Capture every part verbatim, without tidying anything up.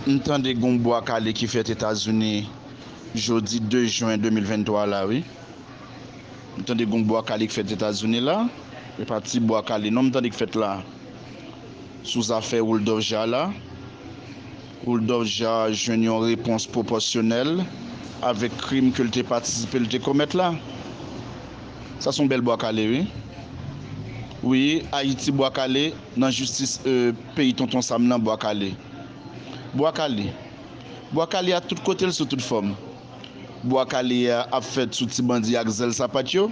M tande gon bwa kale ki fèt Etazini jodi de jen de mil venntwa la, wi. M tande gon bwa kale ki fèt Etazini la. E pa ti bwa kale non m tande ki fèt la. Sou zafè Rudolphe Jaar la. Rudolphe Jaar jwenn yon repons pwopòsyonèl avèk krim ke l te patisipe, l te komèt la. Sa se yon bèl bwa kale, wi. Wi, Ayiti bwa kale, nan jistis, euh, peyi Tonton Sam nan bwa kale. Bwa kale. Bwa kale a tout kote l sou tout fòm. Bwa kale a ap fèt sou ti bandi ak zèl sapat yo,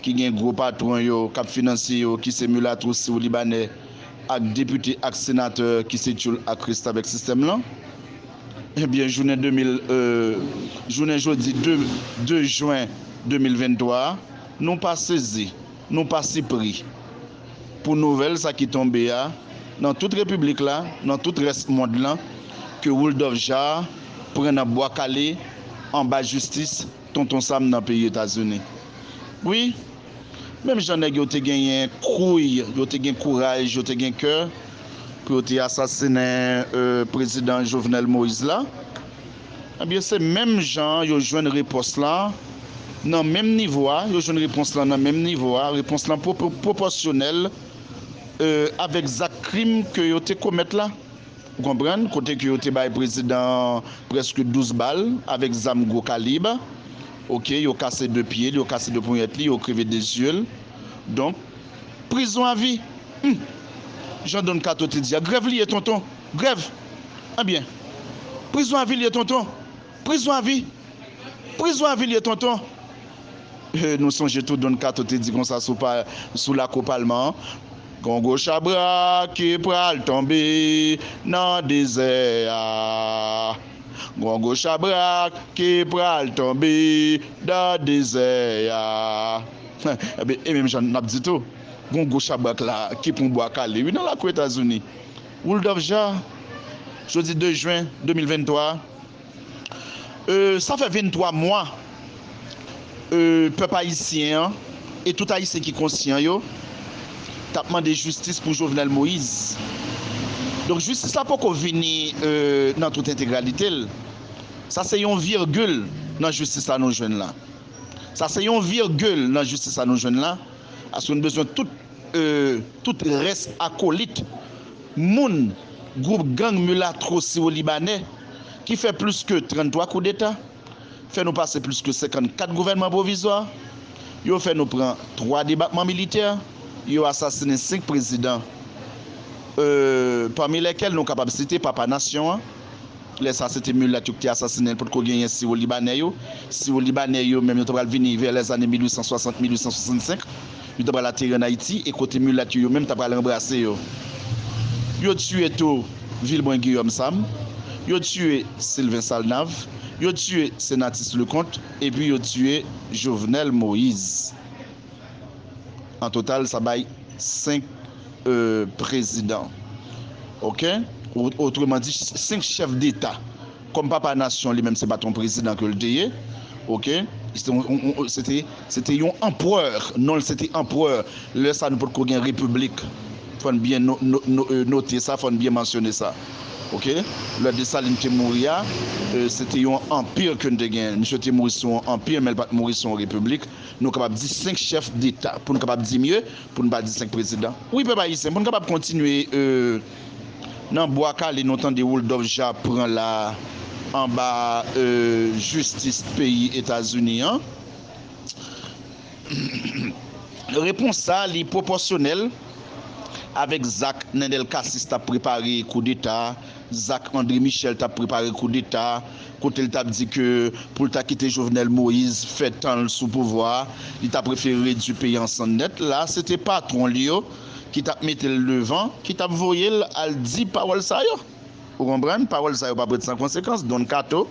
ki gen gwo patwon yo k ap finanse yo, ki se milatwo siwo libanè ak depite ak senatè ki se tchoul ak restavèk sistèm lan. Ebyen, jounen de mil, euh, jounen jodi de, de jen de mil venntwa a, nou pa sezi, nou pa sipri pou nouvèl sa ki tonbe a, nan tout repiblik la, nan tout rès mond lan, ke Rudolphe Jaar pran nan bwa kale anba jistis Tonton Sam nan peyi Etazini. Wi, menm jan nèg yo te genyen kouy, yo te gen kouraj, yo te gen kè pou yo te asasinen, euh, prezidan Jovenel Moïse la, ebyen, se menm jan yo jwenn repons lan, nan menm nivo a, yo jwenn repons lan nan menm nivo a, repons lan pwo-, pwo-, pwopòsyonèl, euh, avèk zak krim ke yo te komèt la. Ou konprann? Kote ke yo te bay prezidan prèske douz bal avèk zam gwo kalib. Oke, yo kase de pye l, yo kase de ponyèt li, yo kreve de zye l. Donk, prizon avi. Hmm. Jan Don Kato te di a, grèv li ye, tonton. Grèv. Ebyen, prizon avi li ye, tonton. Prizon avi. Prizon avi li ye, tonton. Eh, nou sonje tou Don Kato te di konsa sou pa, sou lakou palman an. Gon gwo chabrak ki pral tonbe nan dezè a. Gon gwo chabrak ki pral tonbe nan dezè a. Ebyen, e menm jan n ap di tou, gon gwo chabrak la ki pran bwa kale, wi, nan lakou Etazini. Rudolphe Jaar, jodi de jen de mil venntwa, euh, sa fè venntwa mwa, euh, pèp ayisyen an e tout ayisyen ki konsyan yo t ap mande jistis pou Jovenel Moïse. Donk, jistis la poko vini, euh, nan tout entegralite l. Sa se yon virgil nan jistis la nou jwenn la. Sa se yon virgil nan jistis la nou jwenn la. Paske nou bezwen tout, euh, tout rès akolit, moun, gwoup gang milatwo siwo libanè ki fè plis ke tranntwa koudeta, fè nou pase plis ke senkannkat gouvènman pwovizwa, yo fè nou pran twa debakman militè, yo asasinen senk prezidan, euh, pami lèkèl nou kapab site papa nasyon an. Lè sa a, se te milat yo ki te asasinen l, potko genyen siwo libanè yo. Siwo libanè yo menm, yo ta pral vini vè lèzane mil uit san swasant, mil uit san swasannsenk. Yo ta pral ateri ann Ayiti, e kote milat yo, yo menm ta pral anbrase yo. Yo tiye tou Vilbrun Guillaume Sam, yo tiye Sylvain Salnave, yo tiye Senatus Leconte, epi yo tiye Jovenel Moïse. An total, sa bay senk, euh, prezidan. Oke? Ou-, otreman di, senk chèf deta. Kòm papa nasyon li menm, se pa t yon prezidan ke l te ye. Oke? Se te yon, yon, yon, se te, se te yon anperè. Non l se te anperè. Lè sa a, nou potko gen repiblik. Fò n byen no-, no-, no-, euh, note sa, fò n byen mansyone sa. Oke? Lè Desalin te mouri a, euh, se te yon anpè ke n te gen. Misye te mouri sou yon anpè, men l pa t mouri sou yon repiblik. Nou kapab di senk chèf deta, pou n kapab di mye, pou n pa di senk prezidan. Wi, pèp ayisyen, pou n kapab kontinye, euh, nan bwa kale nou tande Rudolphe Jaar pran la anba, euh, jistis peyi Etazini an. Repons sa, li pwopòsyonèl avèk zak Nendel Cassys t ap prepare koudeta, zak André Michel t ap prepare koudeta, kote l t ap di ke pou l ta kite Jovenel Moïse fè tan l sou pouvwa a, li ta prefere redui peyi an sann nèt. La, se te patwon li yo ki t ap mete l devan, ki t ap voye l al di pawòl sa yo. Ou konprann? Pawòl sa yo pa p ret san konsekans. Don Kato,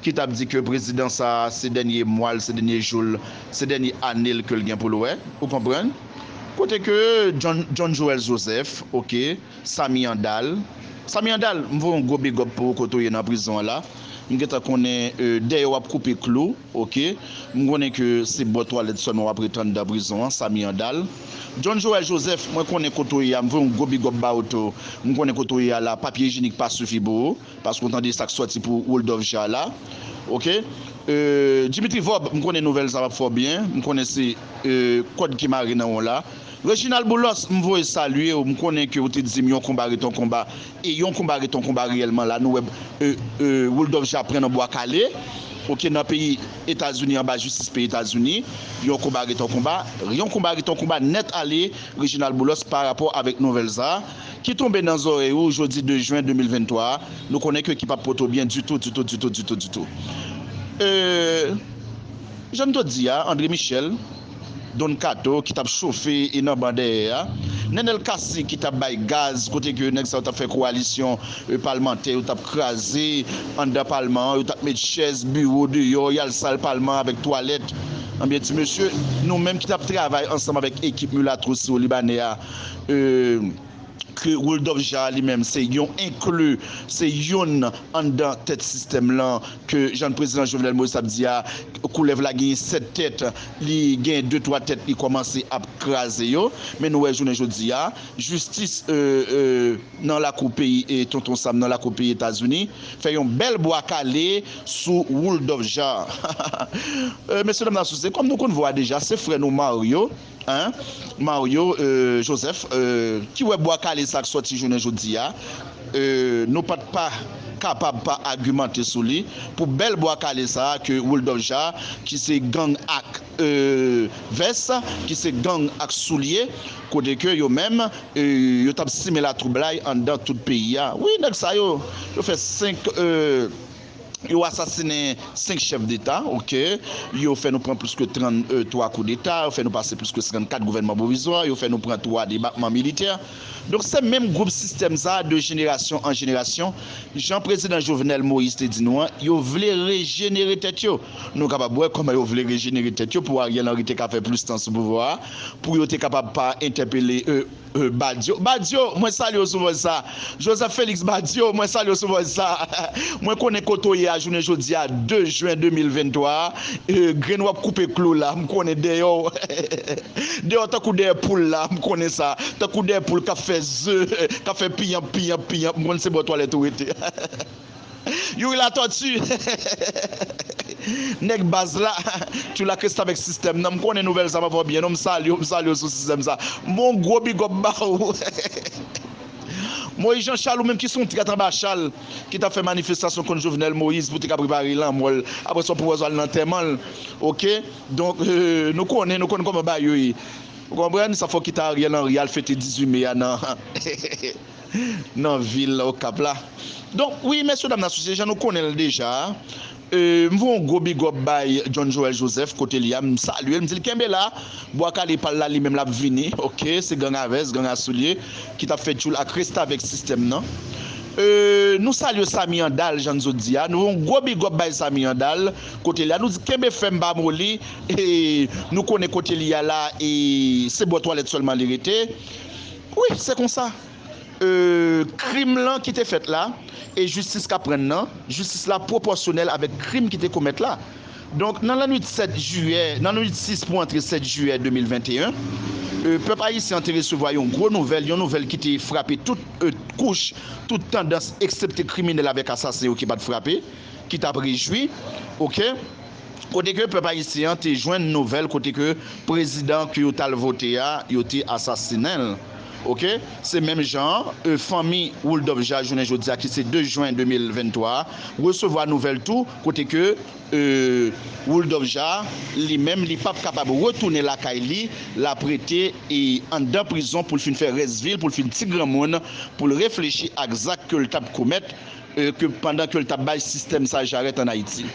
ki t ap di ke prezidan sa a, se dènye mwa l, se dènye jou l, se dènye ane l ke l gen pou l wè. Ou konprann? Kote ke John, John Joël Joseph, oke, Samy Andal. Samy Andal, m voye yon gwo big up pou ou kote w ye nan prizon an la. M gentan konnen, e, dèyè w ap koupe klou, oke. M konnen ke se bò twalèt sèlman w ap ret anndan prizon an, Samy Andal. John Joël Joseph, mwen konnen kote w ye a, m voye yon gwo big up ba ou tou. M konnen kote w ye a la, papye ijenik pa sifi pou ou, paske w tande sa k sòti pou Rudolphe Jean la. Oke. E, Dimitri Vorbe, m konnen nouvèl sa p ap fè w byen, m konnen se, e, kòd ki mare nan won la. Reginald Boulos, m voye salye w, m konnen ke w te di m yon konba ret yon konba, e yon konba ret yon konba reyèlman la, nou wè, e, e, Rudolphe Jean pran nan bwa kale, oke, nan peyi Etazini, anba jistis peyi Etazini, yon konba ret yon konba, yon konba ret yon konba nèt ale, Reginald Boulos, pa rapò avèk nouvèl sa a, ki tonbe nan zòrèy ou jodi de jen de mil venntwa a, nou konnen ke ki p ap pote w byen ditou, ditou, ditou, ditou, ditou. E, jan n te di a, André Michel, Don Kato ki t ap chofe e nan ban dèyè a. Nenel Cassy ki t ap bay gaz kote ke nèg sa yo t ap fè kowalisyon, e, palmantè yo t ap kraze anndan palman an, yo t ap met chèz, biwo deyò, y al sal palman avèk twalèt. Anben ti mesye, nou menm ki t ap travay ansanm avèk ekip milatwo siwo libanè a, e, ke Rudolphe Jean li menm se yon enkli, se youn anndan tèt sistèm lan, ke jan prezidan Jovenel Moïse t ap di a, koulèv la genyen sèt tèt, li genyen de twa tèt, li kòmanse ap kraze yo. Men nou wè jounen jodi a, jistis, e, e, nan lakou peyi, e, Tonton Sam nan lakou peyi Etazini, fè yon bèl bwa kale sou Rudolphe Jean. E, mesye dam nan asosye, kòm nou konn vwa deja, se frè nou Mario, en, Mario, e, Joseph, e, ki wè bwa kale sa k sòti jounen jodi a, e, nou pa t pa kapab pa agimante sou li pou bèl bwa kale sa a ke Rudolphe Jean, ki se gang ak, e, vès, ki se gang ak soulye, kote ke yo menm, e, yo t ap simen latwoublay anndan tout peyi a. Wi, nèg sa yo, yo fè senk, e, yo asasinen senk chèf deta, oke. Yo fè nou pran plis ke tranntwa koudeta, yo fè nou pase plis ke senkannkat gouvènman pwovizwa, yo fè nou pran twa debakman militè. Donk, se menm gwoup sistèm sa a, de jenerasyon an jenerasyon, jan prezidan Jovenel Moïse te di nou an, yo vle rejenere tèt yo. Nou kapab wè kòman yo vle rejenere tèt yo pou Ariel Henry te ka fè plis tan sou pouvwa a, pou yo te kapab pa entèpele, e, e, Badio. Badio, mwen salye w sou vòz sa. Joseph Félix Badio, mwen salye w sou vòz sa. Mwen konnen kote w ye a jounen jodi a, de jen de mil venntwa a. E, grenn w ap koupe klou la, m konnen dèyè w. Dèyè w tankou dèyè poul la, m konnen sa. Tankou dèyè poul k ap fè ze, k ap fè piyanp, piyanp, piyanp. M konn se bò twalèt ou rete. Youri Latortue. Nèg baz la, tu la kresta avèk sistèm nan. M konnen nouvèl sa pa fè w byen non, m salye w, m salye w sou sistèm sa. M ba w yon gwo big up ba ou. Moïse Jean Charles, ou menm ki se yon trèt anba chal, ki t ap fè manifestasyon kont Jovenel Moïse pou te ka prepare lanmò l. Apre sa, w poko al nan antèman l. Oke? Donk, e, nou konnen, nou konn kòman bagay yo ye. Ou konprann? Sa fò w kite Ariel Henry al fete dizuit me a nan nan vil Okap la. Donk, wi, mesye dam nan asosye, jan nou konnen l deja, e, m voye yon gwo big up bay John Joël Joseph, kote l ye a, m salye l, m di l kenbe la, bwa kale pa l la, li menm l ap vini, oke, se gang a vès, gang a soulye, ki t ap fè tchoul ak restavèk sistèm nan. E, nou salye Samy Andal, jan n sot di a, nou voye yon gwo big up bay Samy Andal, kote l ye a, nou di kenbe fèm pa moli, e, nou konnen kote l ye a la, e, se bò twalèt sèlman li rete. Wi, se konsa. E, krim lan ki te fèt la, e jistis k ap rann nan, jistis la pwopòsyonèl avèk krim ki te komèt la. Donk, nan lannwit sèt jiyè, nan lannwit sis pou antre sèt jiyè de mil venteyen, e, pèp ayisyen an te resevwa yon gwo nouvèl, yon nouvèl ki te frape tout, e, kouch, tout tandans, eksepte kriminèl avèk asasen yo ki pa t frape, ki t ap rejwi, oke? Kote ke pèp ayisyen an te jwenn nouvèl kote ke prezidan ke yo t al vote a, yo te asasinen l. Oke? Se menm jan, e, fanmi Rudolphe Jean jounen jodi a, ki se de jen de mil venntwa a, resevwa nouvèl tou, kote ke, e, Rudolphe Jean, li menm, li p ap kapab retounen lakay li, l ap rete, e, anndan prizon pou l fin fè rès vi l, pou l fin ti granmoun, pou l reflechi ak zak ke l t ap komèt, e, ke pandan ke l t ap bay sistèm sa jarèt ann Ayiti.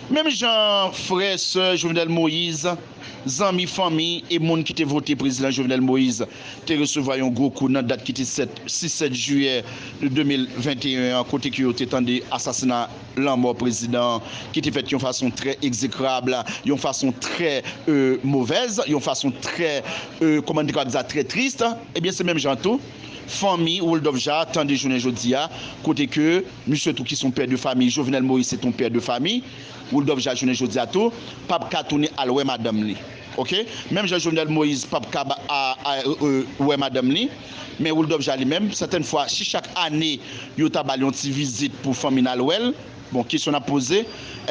Menm jan frè, sè Jovenel Moïse, zanmi, fanmi e moun ki te vote prezidan Jovenel Moïse te resevwa yon gwo kou nan dat ki te sèt, sis sèt jiyè de mil venteyen an, kote ke yo te tande asasina, lanmò prezidan an, ki te fèt yon fason trè egzekrab, yon fason trè, e, movèz, yon fason trè, e, kòman n te kapab di sa, trè tris. Ebyen, se menm jan tou, fanmi Rudolphe Jean tande jounen jodi a, kote ke misye tou ki se yon pè de fanmi, Jovenel Moïse se te yon pè de fanmi, Rudolphe Jean jounen jodi a tou p ap ka tounen al wè madanm li. Oke? Menm jan Jovenel Moïse p ap ka wè madanm li, men Rudolphe Jean li menm, sètèn fwa, si chak ane yo ta ba l yon ti vizit pou fanmi n al wè l, bon, kesyon n ap poze,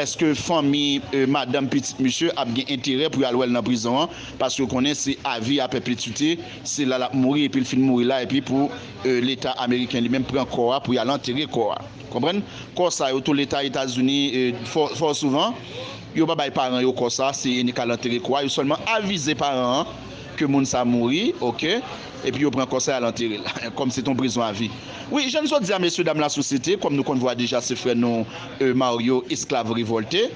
èske fanmi madanm pitit misye ap gen enterè pou y al wè l nan prizon an? Paske yo konnen se avi a pèpetwite, se la l ap mouri, epi l fin mouri la, epi pou Leta ameriken li menm pran kò a pou y al antere kò a. Konprann? Kò sa yo tou Leta Etazini, fò souvan, yo pa bay paran yo kò sa, se enik al antere kò a, yo sèlman avize paran an ke moun sa mouri, oke, epi yo pran kò sa y al antere l, kòm se te yon prizon avi. Wi, jan n sot di a, mesye dam lasosyete, kòm nou konn vwa deja se frè nou Mario, esklav revòlte,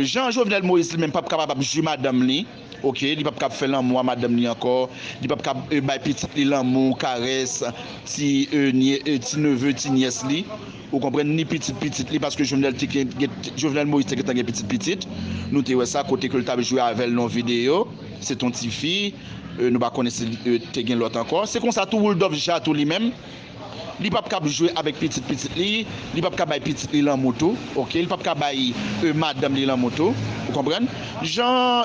jan Jovenel Moïse li menm p ap kapab ap jwi madanm li, oke, li p ap kab fè lanmou a madanm li ankò, li p ap kab bay pitit li lanmou, karès, ti ti neve, ti nyès li, ou konprann, ni pitit pitit li, paske Jovenel te gen, Jovenel Moïse te gentan gen pitit pitit, nou te wè sa kote ke l t ap jwe avè l nan yon videyo, se t on tifi, nou pa konnen si te gen lòt ankò. Se konsa tou Rudolphe Jean tou li menm, li p ap kab jwe avèk pitit pitit li, li p ap kab bay pitit li lanmou tou, oke, li p ap kab bay madanm li lanmou tou, ou konprann? Jan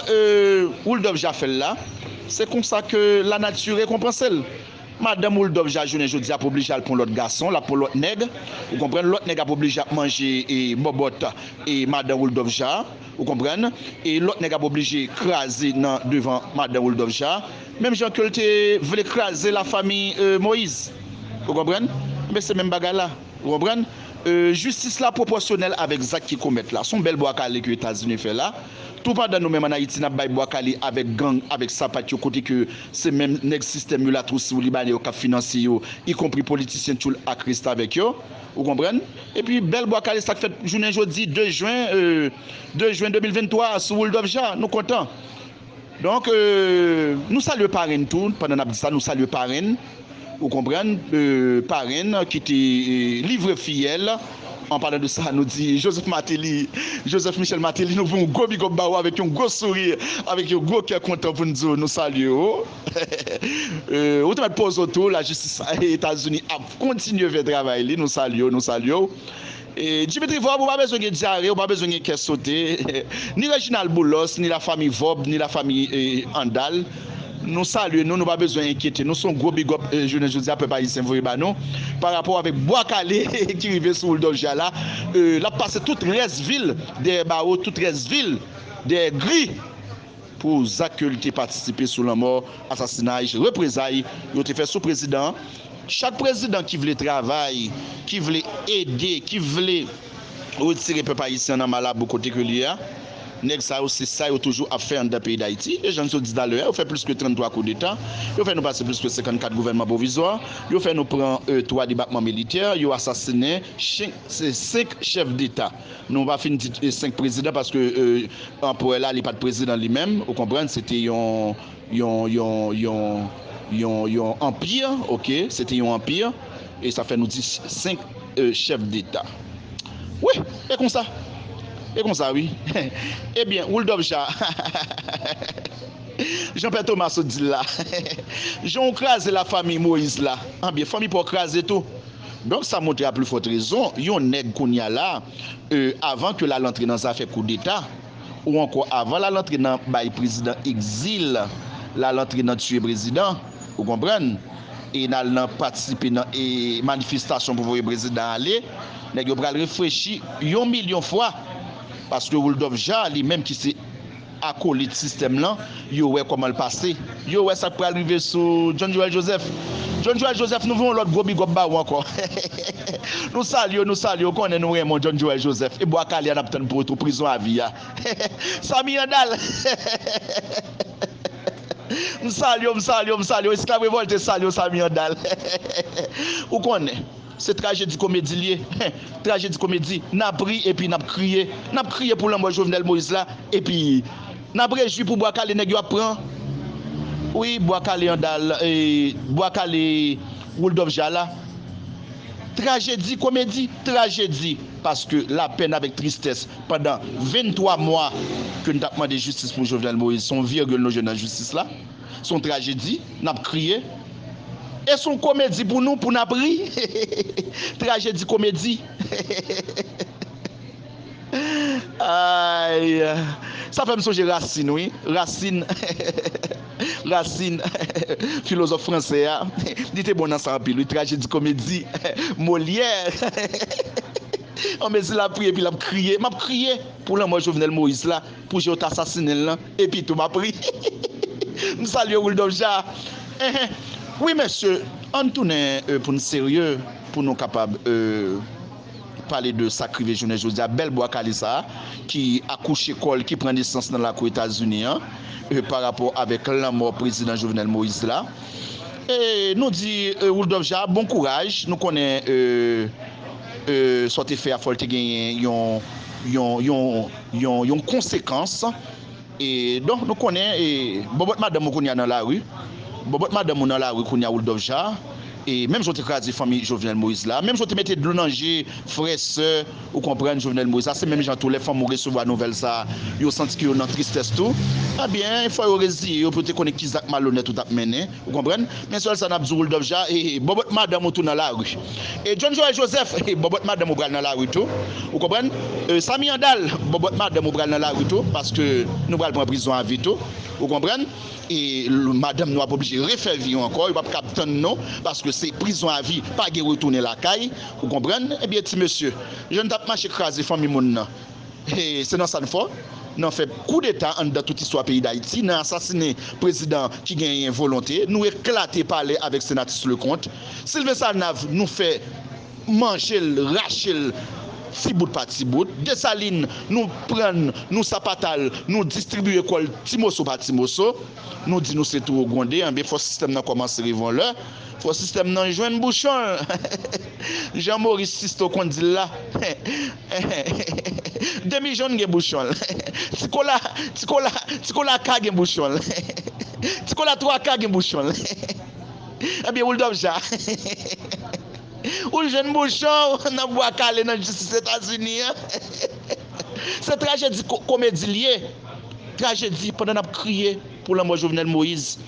Rudolphe Jean fè l la, se konsa ke lanati rekonpanse l. Madanm Rudolphe Jean jounen jodi a ap oblije al pran lòt gason, l ap pran lòt nèg, ou konprann, lòt nèg ap oblije ap manje bòbòt madanm Rudolphe Jean, ou konprann, e lòt nèg ap oblije kraze nan devan madanm Rudolphe Jean, menm jan ke l te vle kraze lafanmi Moïse, ou konprann, men se menm bagay la. Ou konprann? Jistis la pwopòsyonèl avèk zak ki komèt la. Se yon bèl bwa kale ke Etazini fè la. Tou pandan nou menm ann Ayiti n ap bay bwa kale avèk gang, avèk sapat yo, kote ke se menm nèg sistèm yo, latrousi yo, libanè yo k ap finanse yo, ikonpri politisyen tchoul ak restavèk yo. Ou konprann? Epi bèl bwa kale sa k fèt jounen jodi de jen, de jen de mil venntwa sou Rudolphe Jean, nou kontan. Donk, nou salye parenn tou, pandan n ap di sa, nou salye parenn, ou konprann, parenn ki te livre fiyèl. An palan de sa, nou di Joseph Martelly, Joseph Michel Martelly, nou voye yon gwo big up ba ou avèk yon gwo souri, avèk yon gwo kè kontan pou n di w nou salye w. Ou te mèt poze w tou, lajistis Etazini ap kontinye fè travay li, nou salye w, nou salye w. Dimitri Vorbe, ou pa bezwen gen dyare, ou pa bezwen gen kè sote. Ni Reginald Boulos, ni lafanmi Vorbe, ni lafanmi Handal, nou salye nou, nou pa bezwen enkyete nou. Se yon gwo big up jounen jodi a pèp ayisyen voye ba nou pa rapò avèk bwa kale ki rive sou Rudolphe Jean la. L ap pase tout rès vi l dèyè bawo, tout rès vi l dèyè gri pou zak ke l te patisipe sou lanmò, asasinay, reprezay yo te fè sou prezidan an. Chak prezidan ki vle travay, ki vle ede, ki vle retire pèp ayisyen an nan malabou kote ke l ye a, nèg sa yo se sa yo toujou ap fè anndan peyi Dayiti. E jan n sot di talè a, yo fè plis ke tranntwa koudeta, yo fè nou pase plis ke senkannkat gouvènman pwovizwa, yo fè nou pran twa debakman militè, yo asasinen senk, se senk chèf deta. Nou pa fin di senk prezidan paske anperè la, li pa t prezidan li menm, ou konprann, se te yon yon yon yon yon yon anpi, oke, se te yon anpi, e sa fè nou di senk chèf deta. Wi, e konsa, e konsa wi. Ebyen, Rudolphe Jean, Jean Pierre Thomas sot di l la, jan w kraze lafanmi Moïse la, anbyen fanmi pa w kraze tou. Donk sa montre a pli fòt rezon yon nèg kounye a la, avan ke l al antre nan zafè koudeta, ou ankò avan l al antre nan bay prezidan egzil, l al antre nan tiye prezidan, ou konprann, e n al nan patisipe nan e manifestasyon pou voye prezidan ale, nèg yo pral reflechi yon milyon fwa, paske Rudolphe Jean li menm ki se akolit sistèm lan, yo wè kòman l pase. Yo wè sa k pral rive sou John Joel Joseph. John Joel Joseph, nou voye yon lòt gwo big up ba ou ankò. Nou salye w, nou salye w, ou konnen nou renmen w, John Joel Joseph. E bwa kale a n ap tann pou ou tou, prizon avi a. Samy Handal. M salye w, m salye w, m salye w. Esklav revòlte salye w, Samy Handal. Ou konnen. Se trajedi komedi l ye. Trajedi komedi. N ap ri epi n ap kriye. N ap kriye pou lanmò Jovenel Moïse la. Epi n ap rejwi pou bwa kale nèg yo ap pran. Wi, bwa kale Handal, e, bwa kale Rudolphe Jean la. Trajedi komedi, trajedi. Paske lapèn avèk tristès pandan venntwa mwa ke n t ap mande jistis pou Jovenel Moïse, se yon virgil nou jwenn nan jistis la. Se yon trajedi, n ap kriye. E se yon komedi pou nou, pou n ap ri. Trajedi komedi. Ay, sa fè m sonje Rasin, wi. Rasin. Rasin, filozòf fransè a. Li te bon nan sa anpil, wi. Trajedi komedi. Molyè. Anmezi l ap ri epi l ap kriye. M ap kriye pou lanmò Jovenel Moïse la, pou jan yo t asasinen l lan, epi tou m ap ri. M salye Wildov Ja. Enhen. Wi, mesye, ann tounen, euh, pou n serye, pou nou kapab, euh, pale de sa k rive jounen jodi a, bèl bwa kale sa a, ki akouche kò l, ki pran nesans nan lakou Etazini an, euh, pa rapò avèk lanmò prezidan Jovenel Moïse la. E nou di, euh, Wildov Ja, bon kouraj. Nou konnen, euh, euh, sa w te fè a, fò l te genyen yon, yon, yon, yon, yon konsekans. E donk, nou konnen, e, bòbòt madanm ou kounye a nan lari. Bòbòt madanm ou nan lari kounye a, Wildov Ja. E menm jan w te kraze fanmi Jovenel Moïse la, menm jan w te mete dlo nan je frè, sè, ou konprann, Jovenel Moïse la, se menm jan tou lè fanmi w resevwa nouvèl sa a, yo santi ke yo nan tristès tou. Ebyen, fò yo reziye yo pou yo te konnen ki zak malonèt ou t ap mennen. Ou konprann? Men sèl sa n ap di w, Wildov Ja, e, e, bòbòt madanm ou tou nan lari. E John Joël Joseph, e, bòbòt madanm ou pral nan lari tou. Ou konprann? E, Samy Andal, bòbòt madanm ou pral nan lari tou, paske nou pral pran prizon avi tou. Ou konprann? E l-, madanm nou ap oblije refè vi yo ankò, yo p ap kab tann nou, paske se prizon avi, pa gen retounen lakay. Ou konprann? Ebyen, ti mesye, jan n t ap mache kraze fanmi moun nan. E se nan sa n fò. Nan fè koudeta anndan tout istwa peyi Dayiti, nan asasinen prezidan ki genyen volonte, nou eklate palè avèk senatris Leconte. Sylvain Salnav, nou fè manje l, rache l, ti bout pa ti bout. Desalin, nou pran l, nou sapata l, nou distribiye kò l ti moso pa ti moso. Nou di nou se towo gwonde, anben fò sistèm nan kòmanse revan lè. Fò sistèm nan jwenn bouchon l. Jan Moris Sisto konn di l la. Demi jòn gen bouchon l. Ti kola, ti kola, ti kola ka gen bouchon l. Ti kola twa ka gen bouchon l. Ebyen, Wildov Ja. Ou jwenn bouchon w nan bwa kale nan jistis Etazini an. Se trajedi ko-, komedi l ye. Trajedi pandan n ap kriye pou lanmò Jovenel Moïse,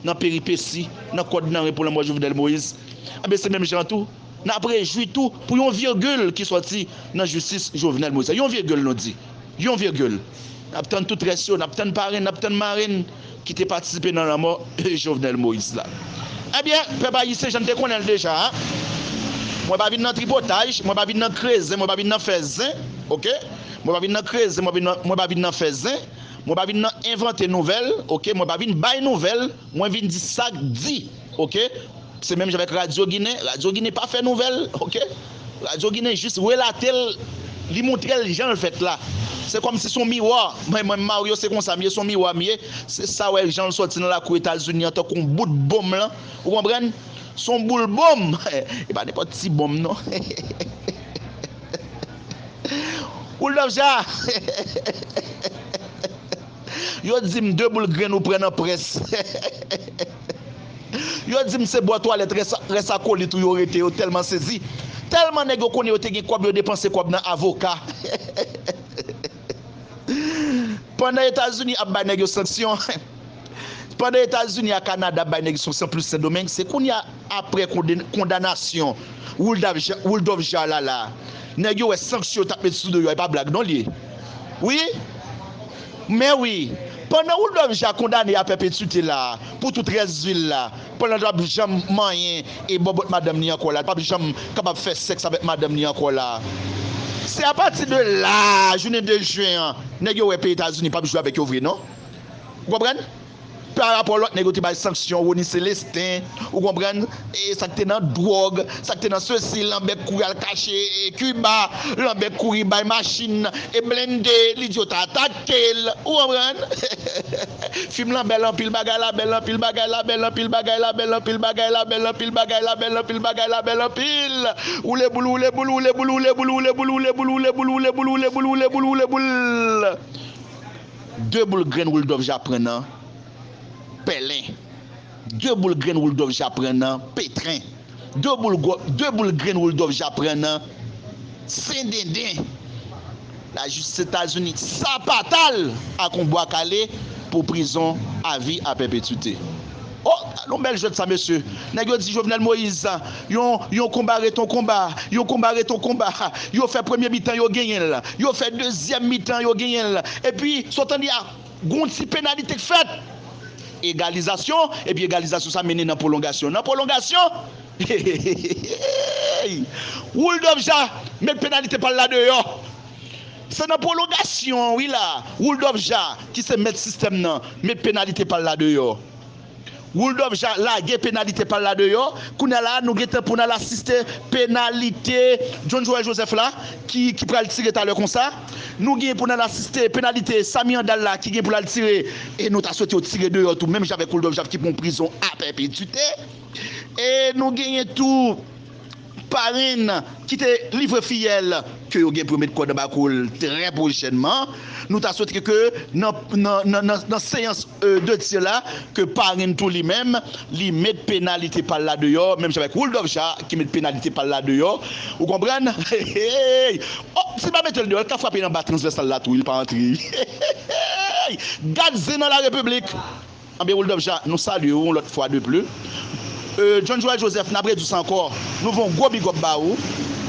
nan peripesi, nan kòd nan ren pou lanmò Jovenel Moïse. Ebyen, se menm jan tou, n ap rejwi tou pou yon vigil ki sòti nan jistis Jovenel Moïse. Yon vigil, nou di. Yon vigil. N ap tann tout rès yo, n ap tann parenn, n ap tann marenn ki te patisipe nan lanmò Jovenel Moïse la. Ebyen, pèp ayisyen, jan n te konnen l deja a, mwen pa vin nan tripotaj, mwen pa vin nan krezen, mwen pa vin nan fè zen, oke? Mwen pa vin nan krezen, mwen vin nan, mwen pa vin nan fè zen, mwen pa vin nan envante nouvèl, oke? Mwen pa vin bay nouvèl, mwen vin di sa k di, oke? Se menm jan avèk Radyo Ginen. Radyo Ginen pa fè nouvèl, oke? Radyo Ginen jis relate l, li montre l jan l fèt la. Se kòmsi se yon miwa. Mwen, mwen, Mario, se konsa m ye, se yon miwa m ye. Se sa w wè jan l sòti nan lakou Etazini an tankou yon bout bonm lan. Ou konprann? Se yon boul bonm. E pa nenpòt ti bonm, non. Wildov Ja. Yo di m de boul grenn ou pran nan près. Yo di m se bò twalèt rès, rès akolit ou yo rete, yo tèlman sezi. Tèlman nèg yo konnen yo te gen kòb, yo depanse kòb nan avoka. Pandan Etazini ap bay nèg yo sanksyon, pandan Etazini ak Kanada ap bay nèg yo sanksyon plis Sendomeng, se kounye a, apre konde-, kondanasyon Wildov Ja, Wildov Ja la la, nèg yo wè sanksyon yo t ap met sou do yo a, e pa blag non l ye. Wi. Men wi, pandan Wildov Ja kondane a pèpetite la, pou tout rès vi l la, pandan l p ap janm manyen e bòbòt madanm li ankò la, l p ap janm kapab fè sèks avèk madanm li ankò la. Se apati de la, jounen de jen an, nèg yo wè peyi Etazini p ap jwe avèk yo vre non. Ou konprann? Pa rapò lòt nèg yo te bay sanksyon, Rony Célestin, ou konprann? E sa k te nan dwòg, sa k te nan sesi, Lanbè kouri al kache, e, Kiba, Lanbè kouri bay machin, e, blende, li di yo ta atake l, ou konprann? Fim lan bèl anpil, bagay la bèl anpil, bagay la bèl anpil, bagay la bèl anpil, bagay la bèl anpil, bagay la bèl anpil, bagay la bèl anpil. Woule boul, woule boul, woule boul, woule boul, woule boul, woule boul, woule boul, woule boul, woule boul, woule boul, woule boul. De boul grenn Wildov Ja pran nan pèlen. De boul grenn Wildov Ja pran nan petren. De boul gwo-, de boul grenn Wildov Ja pran nan sendenden. Lajistis Etazini sapata l ak yon bwa kale pou prizon avi a pèpetite. Oh, nou bèl jwèt sa, mesye. Nèg yo di Jovenel Moïse, yon, yon konba ret yon konba, yon konba ret yon konba. Yo fè premye mitan, yo genyen l. Yo fè dezyèm mitan, yo genyen l. Epi, sa w tande a, gon ti penalite k fèt. Egalizasyon, epi egalizasyon sa mennen nan pwolongasyon. Nan pwolongasyon, Rudolph Ja met penalite pa l la deyò. Se nan pwolongasyon an, wi la, Rudolph Ja, ki se mèt sistèm nan, met penalite pa l la deyò. Rudolph Ja lage penalite pa l la deyò. Kounye a la, nou gentan pou n al asiste penalite John Joël Joseph la, ki, ki pral tire talè konsa. Nou gen pou n al asiste penalite Samy Handal la, ki gen pou l al tire. E nou ta swete yo tire deyò tou, menm jan avèk Rudolph Ja ki pran prizon a pèpetite. E nou genyen tou parenn ki te livre fiyèl ke yo gen pou yo met kòd anba kou l trè pwochènman. Nou ta swete ke nan, nan, nan, nan, nan seyans, euh, de tir la, ke parenn tou li menm, li met penalite pa l la deyò, menm jan avèk Rudolph Ja ki met penalite pa l la deyò. Ou konprann? Hey, hey. Oh, si l pa mete l deyò, l ka frape nan ba transvèsal la tou, li pa antre. Hey, hey. Gad zen nan la repiblik. Anben, Rudolph Ja, nou salye w yon lòt fwa de pli. Euh, John Joël Joseph, n ap redwi sa ankò. Nou voye yon gwo big up ba ou.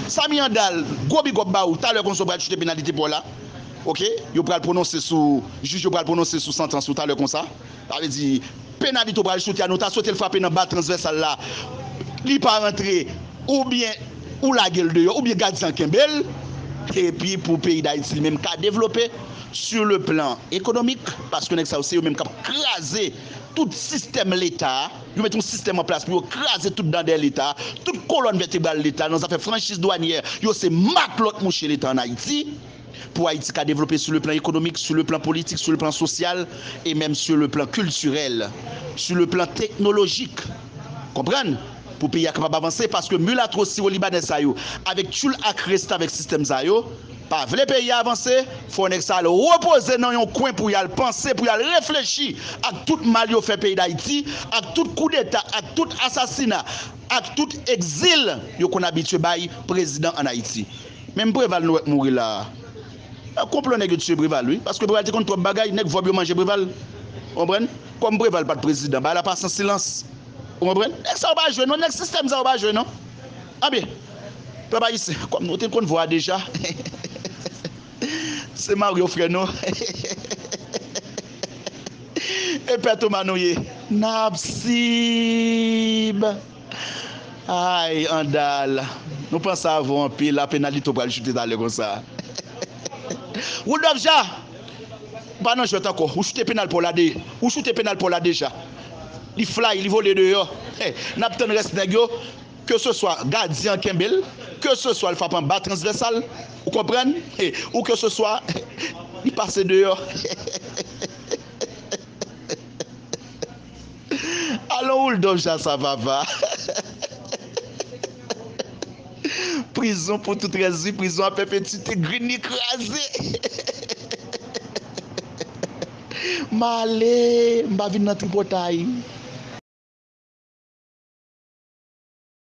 Samy Handal, gwo big up ba ou. Talè konsa w pral choute penalite pa w la. Oke? Yo pral pwononse sou, jij yo pral pwononse sou santans ou talè konsa. Sa vle di, penalite w pral choute a, nou ta swete l frape nan ba transvèsal la. Li pa rantre, oubyen ou lage l deyò, oubyen gadyen an kenbe l. Epi pou peyi Dayiti li menm ka devlope sur le plan économique, paske nèg sa yo se yo menm k ap kraze tout sistèm Leta a. Yo mete yon sistèm an plas pou yo kraze tout dan dèyè Leta a, tout kolòn vètebral Leta a, nan zafè franchiz dwanyè, yo se matlòt mouche Leta ann Ayiti. Pou Ayiti ka devlope sou le plan ekonomik, sou le plan politik, sou le plan sosyal, e menm sou le plan kiltirèl, sou le plan teknolojik. Konprann? Pou peyi a kapab avanse, paske milatwo siwo libanè sa yo, avèk tchoul ak resta avèk sistèm sa yo, pa vle peyi a avanse, fò nèg sa al repoze nan yon kwen pou y al panse, pou y al reflechi ak tout mal yo fè peyi Dayiti, ak tout koudeta, ak tout asasina, ak tout egzil yo konn abitye bay prezidan ann Ayiti. Menm Preval nou wè k mouri la a. Nan konplo nèg yo tiye Preval wi, paske Preval te konn twòp bagay, nèg vòb yo manje Preval. Ou konprann? Kòm Preval pa t prezidan, bagay la pase an silans. Ou konprann? Nèg sa yo pa jwe non, nèg sistèm sa yo pa jwe non. Anben, pèp ayisyen, kòm nou te konn vwa deja, se mari yo frè nou. E pè Toma nou ye. N ap sib. Ay, Andal. Nou panse avè w anpil, la penalite w pral choute talè konsa. Rudolph Ja, ou pa nan jwèt ankò. Ou choute penal pa w la de, ou choute penal pa w la deja. Li fly, li vole deyò. N ap tann rès nèg yo. Ke se swa gadyen an kenbe l, ke se swa l frape anba transvèsal, ou konprann? Ou ke se swa li pase deyò. Alon Rudolph Ja sa papa. Prizon pou tout rès vi, prizon a pèpetite, grin li kraze. M ale, m pa vin nan tripotay.